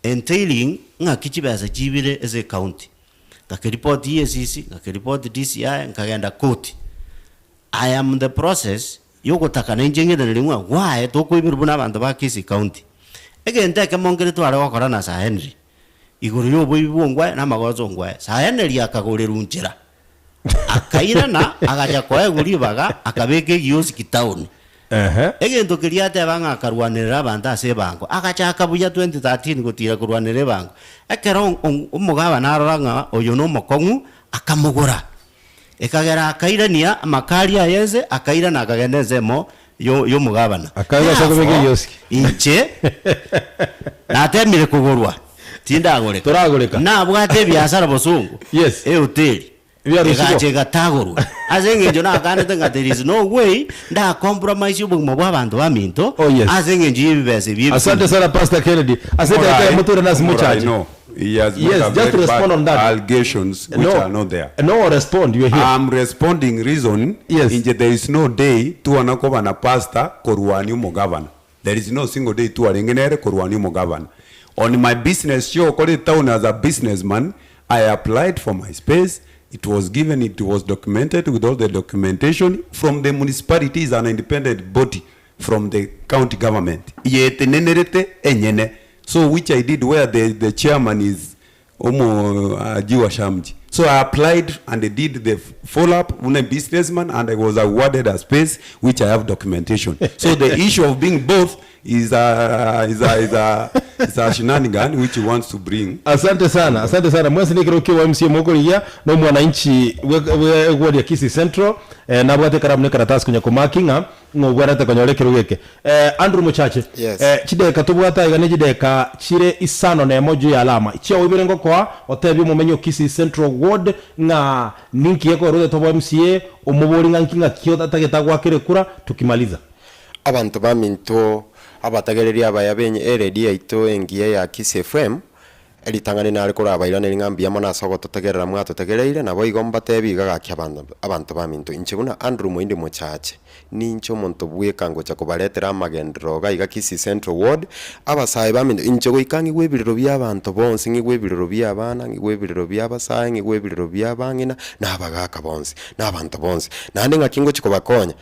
Entailing ng'aki chibesa chibire ase ecounty. Ngakeripoti EACC, ngakeripoti DCI, nkagenda koti. I am in the process yogotakana inche ng'iranerie ng'a why tokoiberwa buna abanto ba Kisii County. Egento ekemo nkere tware gokora na Sir Henry, igoro ya oboibi bwa ongwae na amagoso ongwae. Sir Henry akagorerwa nchera, akairana agacha koegwa ribaga akabeka egioski town. Ehe. Egento keria ateba ng'a akarwanerera abanto ase ebango, agachaka buya 2013 gotira korwanerera ebango. Ekero omogabana arora ng'a oyo nomokong'u, akamogora. Ekagera akairania amakari aye ense, akairana akagenda ensemo y'omogabana. Akaiga ase okobeka Therefore, egioski. inche natemire kogorwa, tindagoreka. Toragoreka. Nabwate ebiasara bosongo, Yes. ehoteli, Ebiarusigwa. egacha egatagorwa. Ase eng'encho nakanete ng'a there is no way ndacompromise obogima bwa abanto baminto, Oh, yes. ase eng'encho y'ebibesa ebi Asante ebikuru. sana Pastor Kennedy. Ase edageka Omorai, eyemo toirane ase omorai, mochache. no. He has made Yes, a just very respond bad on that. allegations which No, are not there. No, respond, you are here. I'm responding reason Yes. inche there is no day twana koba na pastor korwania omogavana. There is no single day twarenge nere korwania omogavana. On my business show kore etown as a businessman, I applied for my space, it was given, it was documented with all the documentation from the municipality is an independent body from the county government yetenenerete enyene so which I did where the, the chairman is omo Ajiwa Shamji so I applied and did the follow up buna businessman and I was awarded a space which I have documentation so the issue of being both is a, is a, is a, is a shenanigan which he wants to bring Asante sana, asante sana. Mwensi nekero kio MCA mokorigia no mwananchi we ward ya Kisii Central eh, nabwate ekaramu na ekaratasi konya komaki ng'a ng'a obwenerete konyora ekerogo eke. Eh, Andrew Mochache, Yes. eh, chidakika tobwate aiga ne chidakika chire isano na emo juu ya alama. Chiao ibere ngokoa otebie omomenyi o Kisii Central Ward ng'a ninki gekorwa otete obo MCA omobori ng'a nki ng'aki otagete agoakere ekura tukimaliza. Abanto baminto, abatagereria abaya b'enye eredio yaito engiya ya Kisii FM, Ritang'ani nare korabairanerie ng'a mbuya mono ase ogototegerera mwatotegereire, naboigo mbateebie iga gaki abanto abanto baminto, inche buna Andrew moindi mochache, ninche omonto bweka ngocha kobaretera amagenderero iga iga Kisii Central Ward, abasae baminto, inche goika ng'igwe ebirero bia abanto bonsi, ng'igwe ebirero bia abana, ng'igwe ebirero bia abasae, ng'igwe ebirero bia abang'ina, na abagaka bonsi, na abanto bonsi. Naende ng'aki ngochia kobakonya.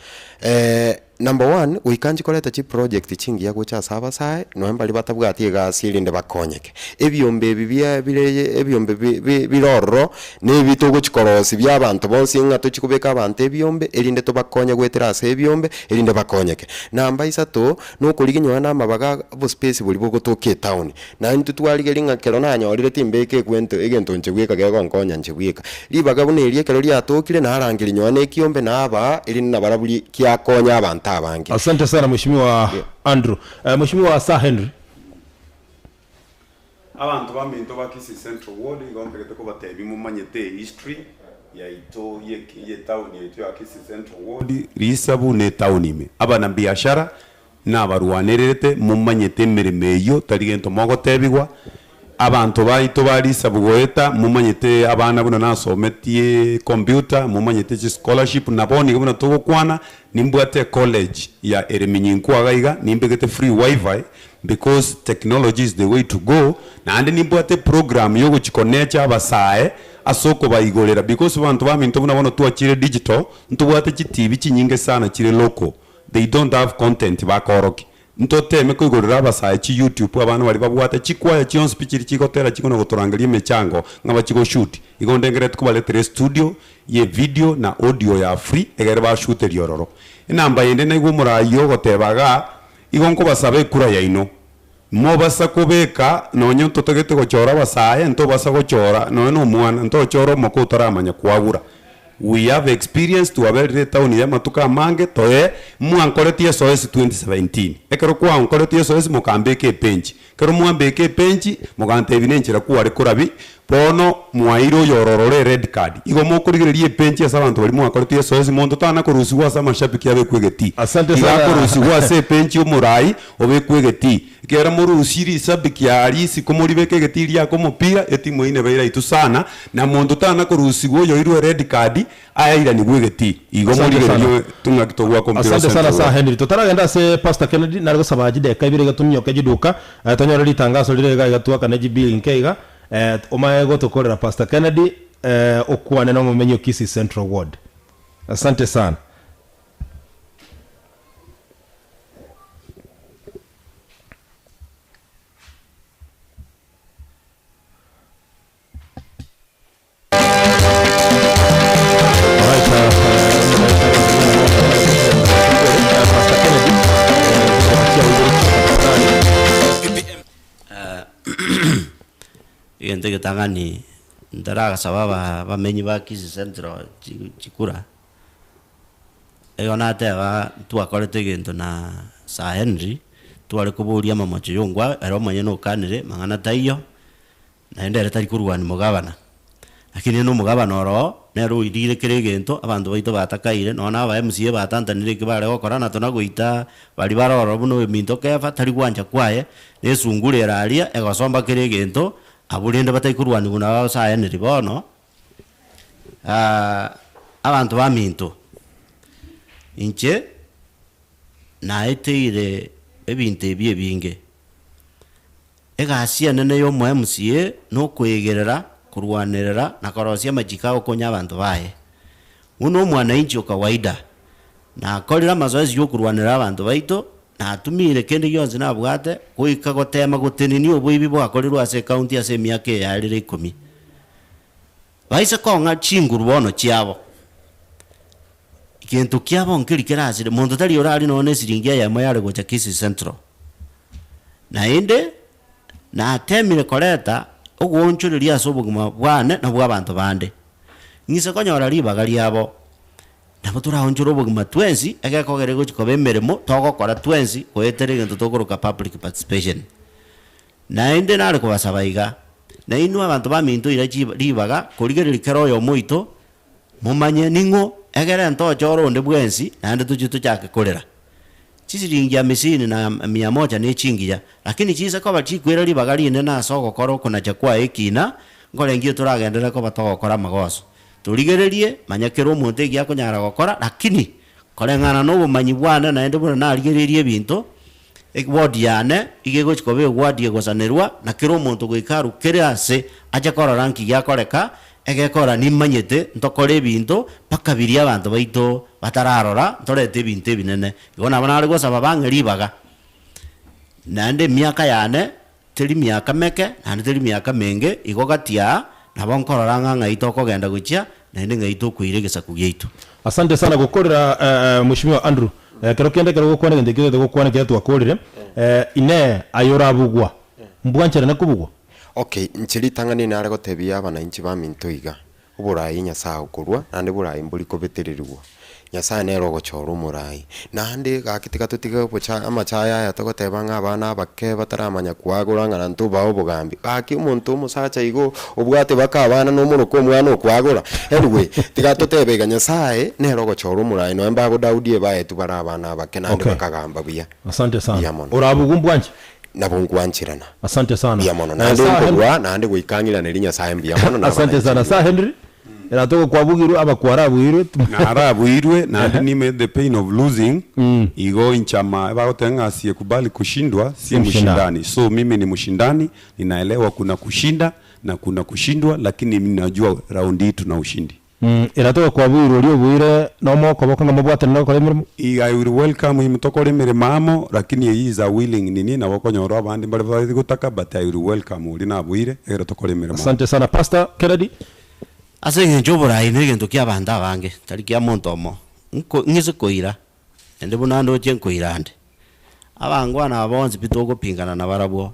Number one, goika nchi koreta chiproject chingiya gocha ase abasae, nonya mbaria batabwati egasi erinde bakonyeke. Ebiombe ebi bia bire ebiombe bi bi bire ororo, na ebi togochi korosia bia abanto bonsi ng'a tochi kobeka abanto ebiombe, erinde tobakonye goetera ase ebiombe, erinde bakonyeke. Namba isato, na okorigia nonya na amabaga obospace boria bogotoka etown. Na intwe twarigeria ng'a ekero nanyorire timbeka egwento egento inche bweka gegonkonya inche bweka. Ribaga buna erio ekero riatokire narangeria nonya na ekiombe nabaa erinde nabarabwo ri kiakonya abanto abange. Asante sana Mheshimiwa Andrew. Mheshimiwa Sir Henry. Abanto baminto ba Kisii Central Ward igo ntagete kobatebia momanyete ehistory yaito ye etown yaito ya Kisii Central Ward, risabu ne etown ime. Abanabiashara Nabarwanererete momanyete emeremo eyio, tari gento mogotebigwa. Abanto baito ba risabu goeta, momanyete abana buna nasometie computer, momanyete chischolarship, na bono iga buna togokwana, nimbwate ecollege ya Ereminyinko iga iga, nimbegete free wifi, because technology is the way to go, naende nimbwate eprogram yogochi konecha abasae ase okobaigorera, because abanto baminto buna bono twachire digital, ntobwate chitibi chinyinge sana chire local. They don't have content bakorokia. Ntoteme koigorera abasae chi YouTube abana baria babwate chikwaya chionsi pi chiria chigotera chikona gotorangeria emechango ng'a bachi go shoot. Igo ndengereti kobaretera estudio ye video na audio ya free egere bashuterie ororo. Enamba ende naigwe omoraai ogoteba igaa, igo nkobasaba ekura yaino. Mobasa kobeka nonya ntotagete gochora abasae, ntobasa gochora nonya na omwana, ntochore omoka otaramanya kwagura. We have experience twaberire etown eye amatuko amange toe mwankoretie esoesi 2017. Ekero kwankoretie esoesi mokambeka epenchi. Ekero mwambeka epenchi mogantebia nenchera kware korabi, bono mwaeire oyororo ore ered card. Igo mokorigereria epenchi ase abanto baria mwakoretie esoesi monto tana korusigwa ase amashabiki abekwe egetii. Asante Iga sana. akorusigwa ase epenchi omorai obekwe egetii. Ekero morusie risabiki aaria isiko moribeke egetii riake omopira, etimu eyio nebe eraitwe sana, na monto tana korusigwa oyoirwe ered card ayairanigwe egetii. Igo Asante sana. morigererie tong'aki togoaka omopira Asante sana Central Sir Ward. Henry. Totaragenda ase Pastor Kennedy, nare gosaba chidakika ibere iga tominyoke chiduka. Tonyore ritangaso rire iga iga twakane chibill nke iga, eh, omaye gotokorera Pastor Kennedy, eh, okwane na omomenyi o Kisii Central Ward. Asante sana. Alright, Pastor Kennedy, Egento egetang'ani ntaragasaba aba abamenyi ba Kisii Central chi chikura, igo nateba ntwakorete egento na Sir Henry, tware koboria amamocho ya ongwa ere omonyene okanire mang'ana taiyo, Naende ere tari korwania mogabana, lakini rende omogabana oro nere oirire kera egento, abanto baito batakaire, nonya na aba MCA batantanire eki bare gokora na tona goita baria bare ororo buna ominto Kefa tari gwancha kwaye, na esungura ere aria egosomba kera egento, abwo rende batari korwaniwa na basayaneri bono, abanto baminto, inche naeteire ebinto ebi ebinge. Egasi enene y'omo-MCA nokoegerera, korwanerera na korosia amachiko agokonya abanto baye. Buna omwananchi o kawaida, nakorire amazoezi y'okorwanerera abanto baito, natumiire kende gionsi nabwate goika gotema gotenenia oboibi bwakorirwe ase ecounty ase emiaka eye yarire ikomi. Baise kong'a chinguru bono chiabo, gento kiabo nkeri kerasire, monto tari orari nonya na esiringi eyemo yare gocha Kisii Central. Naende natemire koreta ogoonchoreria ase obogima bwane na bw'abanto bande. Ng'ise konyora ribaga riabo, nabo toraonchore obogima twensi, egekogera egochi koba emeremo togokora twensi goetera egento tokoroka public participation. Naende nare kobasaba iga, nainwe abanto baminto ira ribaga korigereria kera oyomo oito, Momanye ning'o, egere ntochore onde bwensi, naende tochie tochake korera. Chisiringi amisini na mia moja nechingiya, lakini chinse koba chikwera ribaga rinene ase ogokora okonacha kwaye ekina, nkorengie toragenderere koba togokora amagoso. Torigererie, manya kera omonto egiya akonyara gokora, lakini koreng'ana nobomanyi bwane naende buna narigereirie ebinto, Eward yane iga egochi koba eward egosanerwa na kera omonto goika arukere ase ache korora nki giakoreka, egekora nimanyete ntokore ebinto mpaka biria abanto baito batararora ntorete ebinto ebinene. Igo nabo nare gosaba bang'e ribaga, naende emiaka yane teri miaka meke naende teri miaka menge, igo gati aa nabo nkorora ng'a ng'ai tokogenda gochia naende ng'ai tokoira egesaku giaito. Asante sana gokorera Mheshimiwa Andrew. Ekero kende ekero ogokwana egento ekio otagete gokwana ekiagera twakorire, inee aye orabugwa, mbwancherane kobugwa? Okay, inche ritang'ani nare gotebia abanainchi baminto iga, Oboraai Nyasae okorua, naende boraai mbori kobetererigwa. Nyasae nere ogochora omoraai. Naende gaki tiga totige obocha amachayo aya togoteba ng'a abana abake bataramanya koagora ng'a ntobae obogambi. Gaki omonto omosacha igo obwate baka abana nomoroke omwana okoagora. Anyway, tiga totebe iga Nyasae nere ogochora omoraai nonya mbago Daudi ebaetwe bare abana abake naende Okay. bakagamba buya. Asante sana. Mbuya mono. Orabugwe mbwanche? Nabo nkwancherana. Asante sana. Mbuya mono. Naende Sir Henry. nkogwa naende goika ng'iraneri Nyasae mbuya mono na Asante sana. abananchi Sir Henry, eratoke kwabugirwe aba kwarabuirwe. Narabuirwe naende nime the pain of losing igo inchama bagoteba ng'a asiyekubali kushindwa si Si mshindani. mshindani so mimi ni mshindani ninaelewa kuna kushinda na kuna kushindwa lakini ninajua raundi hii tuna ushindi. Eratoke kwabuirwe oria obuire nomokoboko ng'a mobwatane na gokora emeremo. I I will welcome him tokore emeremo amo lakini he is a willing nini nabo okonyora abande mbare baria gotaka but I will welcome oria nabuire ekero tokore emeremo amo. Asante sana Pastor Kennedy. Ase eng'encho oborai negento ki'abanto abange, tari kia monto omo, nko ng'ise koira, naende buna ndoche nkoira ande. Abangwana aba bonsi pi togopingana nabarabwo,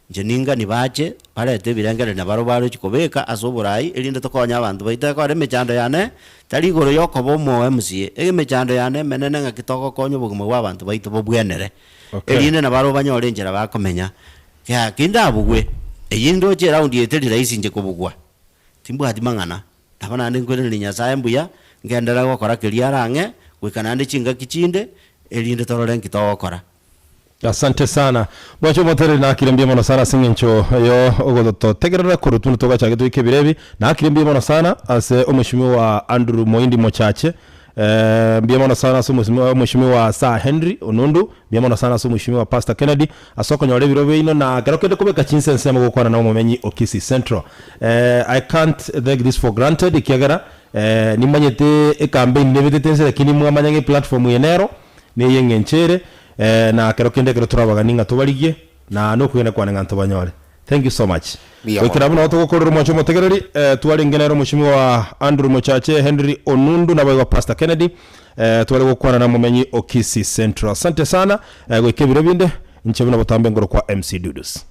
inche ningani bache, barete ebirengererio nabarabwo barochie kobeka ase oborai, erinde tokonye abanto baito. Ekero emechando yane, tari igoro ya okoba omo MCA, emechando yane emenene ng'aki togokonya obogima bwa abanto baito bobwenere, Okay. erinde nabarabwo banyore enchera bakomenya. Gaki ndabugwe, eyio ndoche eraundi eye teri rahisi inche kobugwa. Timbwati mang'ana, nabo naende nkoiraneria Nyasae mbuya, ngenderere gokora keria arang'e, goika naende chingaki chinde, erinde torore nki togokora. Asante sana. Mwanche omotereri nakire mbuya mono sana ase eng'encho yo ogototegerera korwa buna togachake toike ebiro ebi. Nakire mbuya mono sana ase omweshimiwa Andrew Moindi Mochache. Mbuya mono sana ase omosimi omweshimiwa Sir Henry Onundu, mbuya mono sana ase omweshimiwa Pastor Kennedy, ase okonyora ebiro biaino na ekero kende kobeka chinsa ensemo gokwana na omomenyi o Kisii Central. I can't take this for granted ekiagera nimanyete ecampaign nebetete inse lakini mwamanya ng'a eplatform eye nero neye eng'encho ere na kero kende ekero torabaganie ng'a tobarigie na nokogenda kwane ng'a ntobanyore. Thank you so much. Mbuya Goikera mono. buna togokorera omwancho omotegereri, eh, twarenge nere omoshimiwa Andrew Mochache, Henry Onundu naboigo Pastor Kennedy, eh, tware gokwana na momenyi o Kisii Central. Asante sana, eh, goika ebiro binde, inche buna botambe ngoro kwa MC Dudus.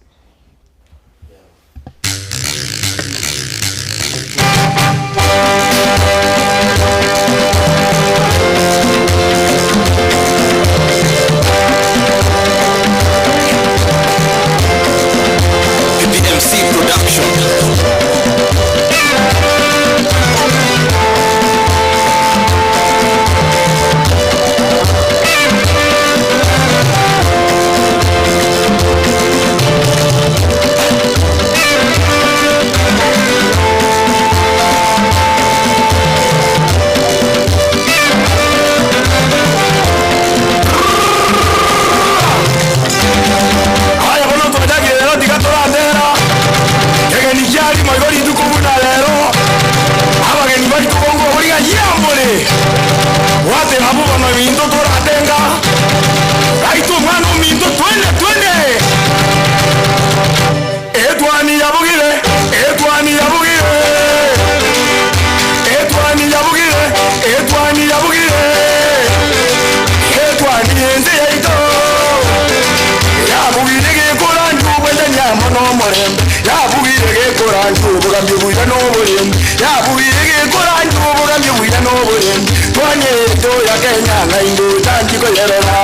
PPMC Production. Aya bono twachakire rero tiga toratera kegeni kiarimo igo rituko buna rero abageni baito bongo boriga yamore gwateba bo bono ebinto toratenga raito omwana ominto twende twende etwani yabugire etwani yabugire etwani yabugire etwani yabugire etwani ense yaito yabugire gekora njubwende nyamo n'omurembe yabugire gekora njubugambi bwira n'oburembe yabugire gekora njubugambi bwira n'oburembe twanyeto ya kenya ng'ainde tangikoyerera.